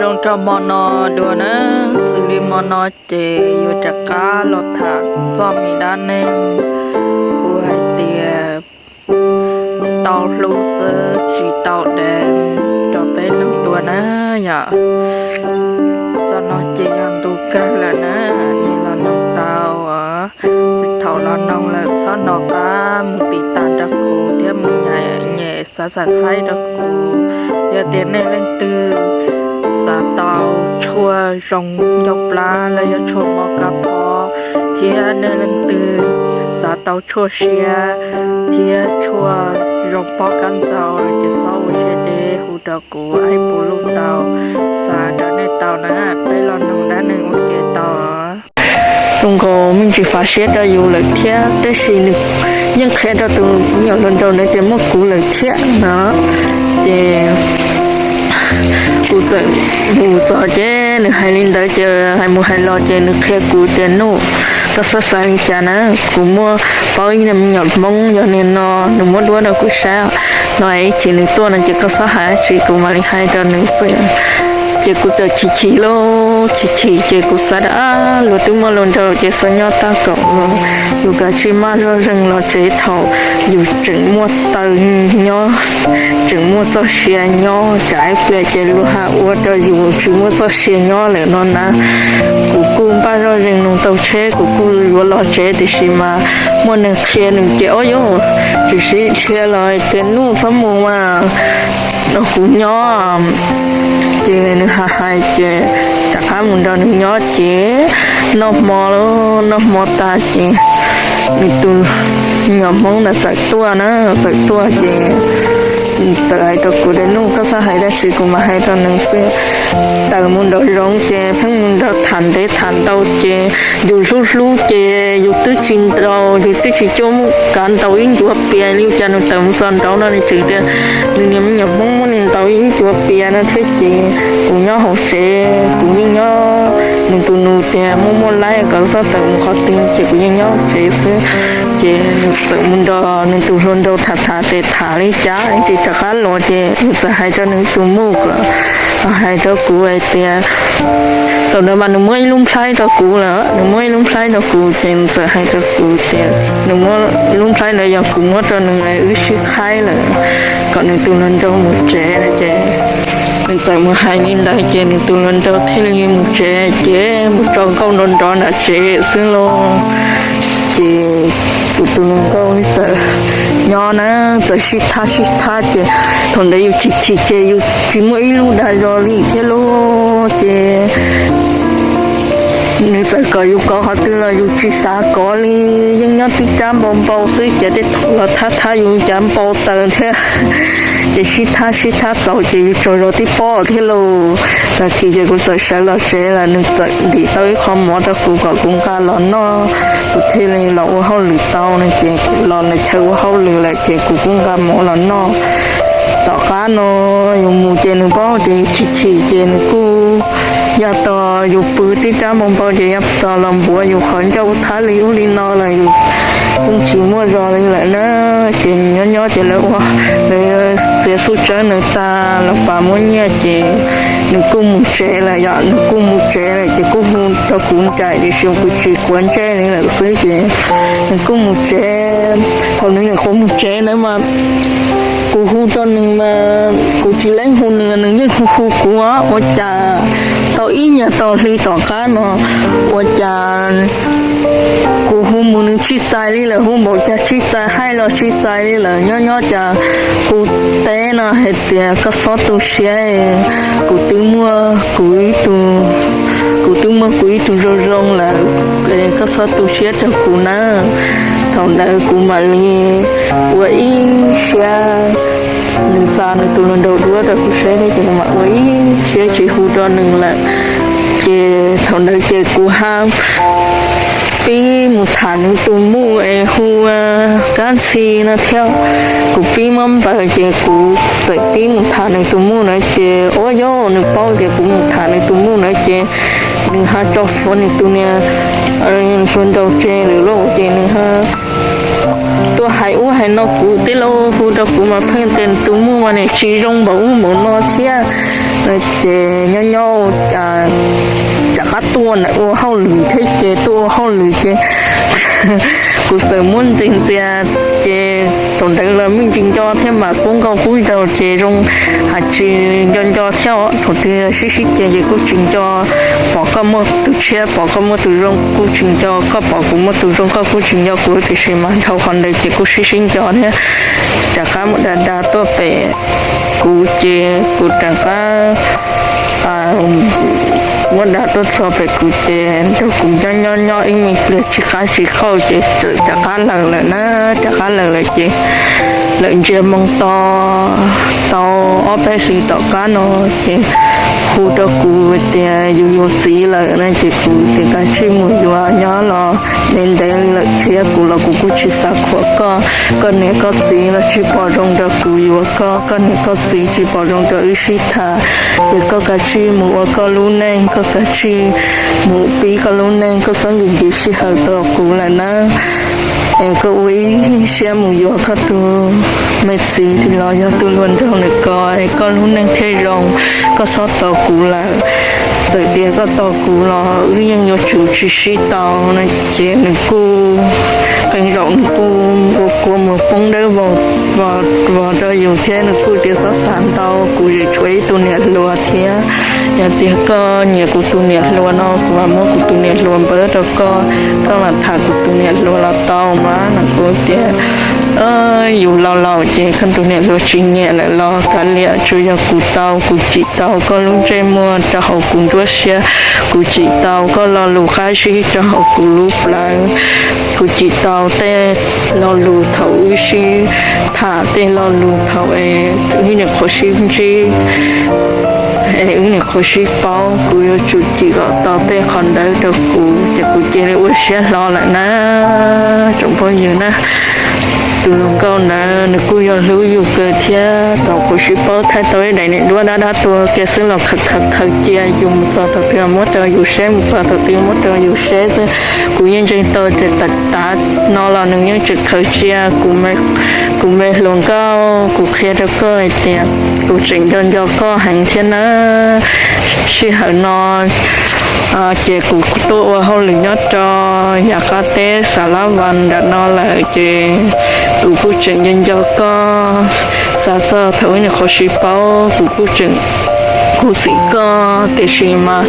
Zoo rau hmo no dua na, xws li hmo no ces yuav rov qab los tham txoj me dab neeg uas hais tias tau hlub xwb tsis tau deev rau peb mloog dua na yom. Txoj no ces yog ntu kawg lawm na, nej los mloog tau os. Thaum los mloog lawm txhob hnov qab mus tiv tas rau kuv thiab mus nyem xav xav thaib rau kuv. Yog tias nej leej twg xav tau tshuaj zoo ncauj plab los yog tshuaj mob kab phob, thiab nej leej twg xav tau tshuaj siab thiab tshuaj zoo pob kab ntxaug ces txhob ua siab deb hu rau kuv ib puas lub tau, xav nrog nej tau na, peb los mloog dab neeg ua ke tau. Zoo nkaus me ntsis fav siab rau yus lawm thiab, tab sis nws yeej qhia rau tus me nyuam hluas nraug ntawd tias muaj kuv lawm thiab no. Ces kuv txawm mus txog ces nws hais li ntawd ces hais mus hais los ces nws qhia kuv tias, Nuj, koj txhob xav li cas na, kuv muaj paub ib niag me nyuam Hmoob yog niag no, nws muab duab rau kuv saib no, ib chim nws tuaj no ces koj txhob hais dab tsi, kuv mam li hais rau nws xwb. Ces kuv txawm chim chim lauj, chim chim ces kuv xav tias, Ab, luag twb muaj hluas nraug ces xav nyob tab kaum los, yus kav tsij maj zog zeeg los tsev thaum yus tseem muaj taw nyob, tseem muaj txoj sia nyob, tsam ib pliag ces luag haj ua rau yus tsis muaj txoj sia nyob lawm no na. Kuv kuj npaj zoj zeeg nug tau tsheb, kuv kuj yuav los tsev, tiam sis mas muaj neeg qhia nws ces, Ob, yus tsis sib dhia los tias, Nuj, txhob mus mas, nrog kuv nyob. Ces nws hais hais ces rov qab mus nrog nws nyob ces noj hmo, noj hmo tas ces nws tus me nyuam Hmoob ntawd txawm tuaj na, txawm tuaj ces nws txawm hais rau kuv tias, Nuj, koj txhob hais dab tsi, kuv mam hais rau nws xwb. Tawm mus nraum zoov ces pheej mus nrog tham ntev tham ntau ces yus hlub hlub ces yus twb tsis ntaus, yus twb tsis cuaj muaj kav ntaus ib ncuav pias li cas, nws tawm mus txog nraud no nws tseem tias nws niag me nyuam Hmoob muab nws ntaus ib ncuav pias no thiab ces kuv nyob hauv tsev, kuv yeej nyob, nws tus nus tias muaj muaj laib kom txhob tawm mus qhov twg ces kuv yeej nyob hauv tsev xwb. Ces nws txawm mus nrog nws tus hluas nraug tham tham tes tham li cas ces rov qab los ces nws txawm hais rau nws tus muj kom hais rau kuv hais tias, thaum ntawd mas nws muab ib lub nplhaib rau kuv lawm, nws muab ib lub nplhaib rau kuv ces nws txawm hais rau kuv tias nws muab lub nplhaib ntawd yog kuv muab rau nws lawm, wb sib qhaib lawm, kom nws tus hluas nraug mus tsev no ces nws txawm mus hais li ntawd ces nws tus hluas nraug thiaj li mus tsev ces mus tso nkauj nrov nrov nram tsev xwb lauj. Ces kuv tus hluas nkauj txawm nyob na, txawm sib thab sib thab ces thaum ntawd yus chim chim ces yus tsis muaj ib lub dag zog li thiab lauj. Ces nws txawm kom yus kov qhov twg los yus tsis xav kov li, yeej nyob tib rab npau npau xwb ces tej thaum los thab thab yus cas npau taws thiab. Ces sib thab sib thab txaus ces yus tsaug zog tib pob thiab lauj. Tag kis ces kuv txawm sawv los tsev lawm, nws txawm ntim tau ib qho mov rau kuv kom kuv nqa los noj, kuv thiaj li los ua hauj lwm tau no ces los lawv chaw ua hauj lwm lawm ces kuv kuj nqa mov los noj. Tom qab no yus mus ces nws paub tias yus chim chim ces nws kuj yog tos yus pw tib rab npau npau ces yog tos los npuav yus qhov ncauj thab li ub li no los yus yeej tsis muaj zog li lawm na. Ces nyob nyob ces lawv ua, lawv txiav xub tsawb nws tas los pas muab nyiaj ces nws kuj mus tsev lawm yom, nws kuj mus tsev lawm ces kuj hu rau kuv nraim tiam sis kuv tsis quav ntsej li lawm xwb ces nws kuj mus tsev. Thaum nws nyuam qhuav mus tsev ntawd mas kuv hu rau nws mas kuv tsis lees hu nws, nws yeej hu hu kuv, ua cas tau ib nyuag tau hli tom qab no ua cas kuv hu mus nws tsis txais li lawm, hu npaum cas tsis txais, hais los tsis txais li lawm. Nyob nyob cas kuv teb no hais tias koj txhob tu siab, kuv twb muaj kuv ib tug, kuv twb muaj kuv ib tug zoo zoo lawm, koj txhob tu siab rau kuv na. Thaum ntawd kuv mam li ua ib siab, nws xa nws tus hluas nraug duab rau kuv saib thiab ces kuv mam ua ib siab tsis hu rau nws lawm. Ces thaum ntawd ces kuv ho pib mus tham nws tus muj es hu Kab Ntxhi no thiab. Kuv pib muab npaws ces kuv txawm pib mus tham nws tus muj na ces ua yog nws paub tias kuv mus tham nws tus muj na ces nws ho tso fluav nws tus niag hluas nraug tseg lawm lauj ces nws ho tuaj hais ub hais no kuv tib lauj, hu rau kuv mas pheej tias nws tus muj mas niam tsis zoo npaum ub npaum no thiab. Ces nyob nyob rov qab tuaj ua hauj lwm thiab ces tuaj ua hauj lwm ces kuv txawm muab ntxias ntxias ces thaum ntawd los me ntsis nco thiab mas kub nkauj kub nraug ces zoo, hais tsis nco nco thiab. Thaum twg sib sib ces ces kuj tsis nco, pom koj muaj tus tshiab pom koj muaj tus zoo kuj tsis nco, koj pom kuv muaj tus zoo koj kuj tsis nco kuv, tiam sis mas dhau qhov ntawd ces kuj sib sib nco thiab. Rov qab mus da da tuaj pem kuv ces kuv rov qab muab da tuaj txog pem kuv ces nrog kuv nyob nyob nyob ib me pliag tsis qab tsis khaum ces txawm rov qab lawm lawm na. Rov qab lawm lawm ces lawm ntsia moo to tau ob peb hlis tom qab no ces hu rau kuv tias yus yuav txiv lawm no ces kuv tias kav tsij mus yuav nyob los ntev ntev lawm thiab kuv los kuv kuj tsis xav khuam koj. Koj niam koj txiv los tsis pom zoo rau kuv yuav koj, koj niam koj txiv tsis pom zoo rau wb sib tham. Ces koj kav tsij mus ua koj lub neej, koj kav tsij mus pib koj lub neej, koj txhob nkim nkim sij hawm rau kuv lawm na. Es koj ua ib siab mus yuav koj tus me txiv los yog tus hluas nraug ntawm ko es koj lub neej thiaj zoo, koj txhob tos kuv lawm. Txawm tias koj tos kuv los wb yeej yuav tsum tsis sib tau no. Ces nws kuj, qee zaum nws kuj ua kua muag poob dawb vog rau yus thiab nws kuj tias txhob xav ntau, kuv tseem tshuav ib tug niam hluas thiab. Yog tias koj nyiam kuv tus niam hluas no kuv mam muab kuv tus niam hluas npawb rau koj, koj mam tham kuv tus niam hluas los tau mas. Nws kuj tias yus laus laus ces koj tus niam hluas tsis nyiam lawm los kav liam, tsuas yog kuv tau, kuv tsim tau koj lub ntsej muag rau hauv kuv nruab siab, kuv tsim tau koj lo lus qab zib rau hauv kuv lub plawv, kuv tsim tau tej lo lus thaum wb sib tham, tej lo lus thaum wb nyuam qhuav sib ntsib, es wb nyuam qhuav sib paub, kuv yuav tsum tsim kom tau tej qhov ntawd rau kuv ces kuv cia li ua siab hlo lawm na. Tsoom phooj ywg na, tus hluas nkauj ntawd nws kuj yog hlub yus kawg thiab, thaum kuv sib paub thaij tau ib daim niam duab dab dab tuag kiag xwb los khaws khaws khaws cia yus mus txog thaum twg muab rau yus seb, mus txog thaum twg muab rau yus seb xwb. Kuv yeej ntseeg tau tias tav no los nws yeej tseem khaws cia. Kuv me hluas nkauj, kuv qhia rau koj hais tias kuv tseem nco nco koj heev thiab na. Sij hawm no ces kuv tuaj ua hauj lwm nyob rau yav qab teb Xav Lab Vas nram no lawm ces kuv kuj tseem nco nco koj. Xav txog thaum wb nyuam qhuav sib paub kuv kuj tseem khuv xim koj, tiam sis mas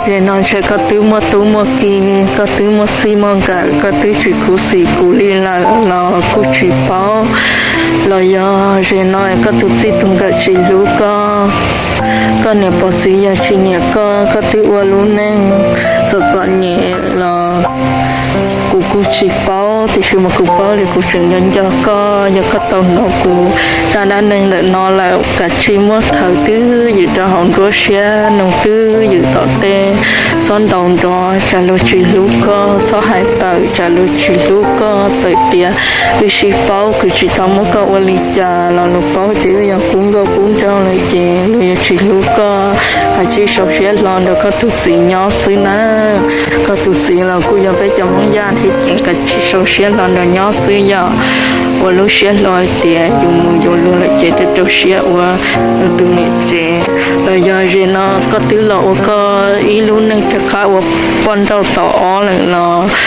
zaum no ntshe koj twb muaj tub muaj ki, koj twb muaj txij muaj nkawm, koj twb tsis khuv xim kuv li lawm los kuj tsis paub. Los yog zaum no koj tus txij tus nkawm tsis hlub koj, koj niam pog txiv yawg tsis nyiam koj, koj twb ua lub neej txom txom nyem los kuv kuj tsis paub, tiam sis mas kuv paub li kuv tseem nco nco koj. Yog koj tau hnov kuv zaj dab neeg ntawm no lawm, kav tsij muab khaws twj ywm rau hauv nruab siab, noog twj ywm tom tej, txhob ntaus nrov tsam luag tsis hlub koj, txhob hais tawm tsam luag tsis hlub koj. Txawm tias wb sib paub kuv tsis tau muab koj ua li cas los luag paub tias wb yog kub nkauj kub nraug lawm ces luag yuav tsis hlub koj. Kav tsij sau siab hlo nrog koj tus txiv nyob xwb na. Koj tus txiv los kuj yog peb cov Hmoob Yaj thiab ces kav tsij sau siab hlo nrog nyob xwb, yog ua lub siab hlo hais tias yus mus yuav luag lawm ces rau rau siab ua tus niam tsev. Los yog zaum no koj twb los ua koj ib lub neej rov qab ua poj nrauj tom ob lawm los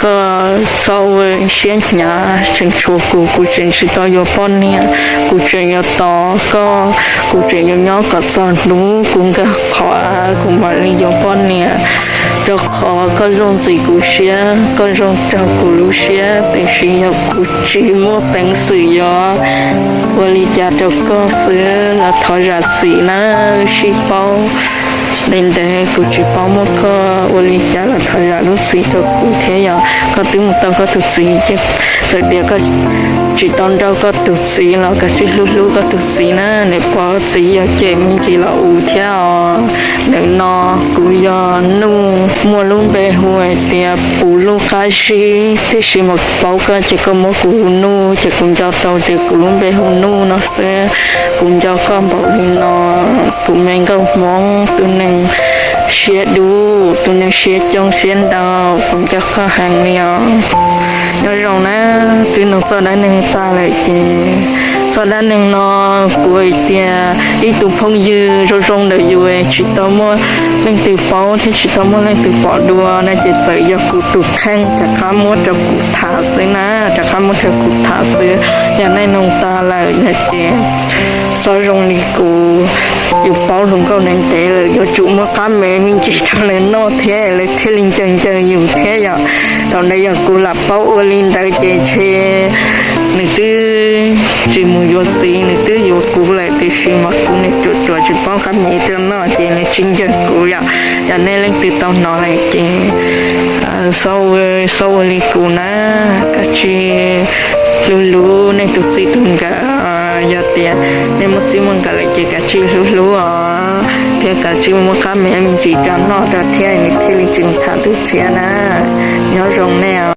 koj txhob ua siab hnyav, tseem tshuav kuv, kuv tseem tsis tau yuav poj niam, kuv tseem yuav tos koj, kuv tseem yuav nyob kom txog hnub kuv nkag qhov av kuv mam li yuav poj niam. Rau qhov koj zoo ntxim kuv siab, koj zoo raug kuv lub siab, tiam sis yog kuv tsis muaj peev xwm yuav ua li cas rau koj xwb los thov zam txim na. Wb sib paub ntev ntev kuv tsis paub muab koj ua li cas los thov zam lub txim rau kuv thiab. Yog koj twb mus tau koj tus txiv ces txawm tias koj tsis tau nrauj koj tus txiv los kav tsij hlub hlub koj tus txiv na. Niam pog txiv yawg ces me ntsis los ua thiab os. Ntawm no kuv yog Nuj, muaj lub npe hu hais tias Puv Luj Qab Zib, tiam sis mas paub koj ces koj muab kuv hu Nuj ces kuv nco tau tias kuv lub npe hu Nuj no xwb. Kuv nco koj npaum li no, tus me nkauj Hmoob, tus neeg siab dub, tus neeg siab coob siab ntau, kuv nco koj heev li os. Nyob zoo na, twb nug txoj dab neeg tag lawm ces Txoj dab neeg no kuv hais tias ib tug phooj ywg zoo zoo ntawm yus tsis tau muaj leej twg paub thiab tsis tau muaj leej twg pom dua no ces txawm yog kuv tus kheej rov qab muab rau kuv tham xwb na, rov qab muab rau kuv tham xwb. Yog nej mloog tag lawm no ces xyov zoo li kuv, yus paub hluas nkauj ntev ntev lawm yuav tsum muab qab me me ntsis rau lawv noj thiab lawv thiaj li ncaws ncaws yus thiab yom. Thaum ntawd yog kuv lam paub ua li ntawd ces ntshe nws twb tsis mus yuav txiv, nws twb yuav kuv lawm, tiam sis mas kuv niag ruam ruam tsis paub qab me rau noj ces nws tsis ncaws kuv yom. Yog nej leej twg tau hnov lawm ces xyov ua li kuv na, kav tsij hlub hlub nej tus txij tus nkawm. Yog tias nej muaj txij muaj nkawm lawm ces kav tsij hlub hlub os, thiab kav tsij muab qab me me ntsis rau noj rau thiab nws thiaj li tsis mus tham tus tshiab na. Nyob zoo nej.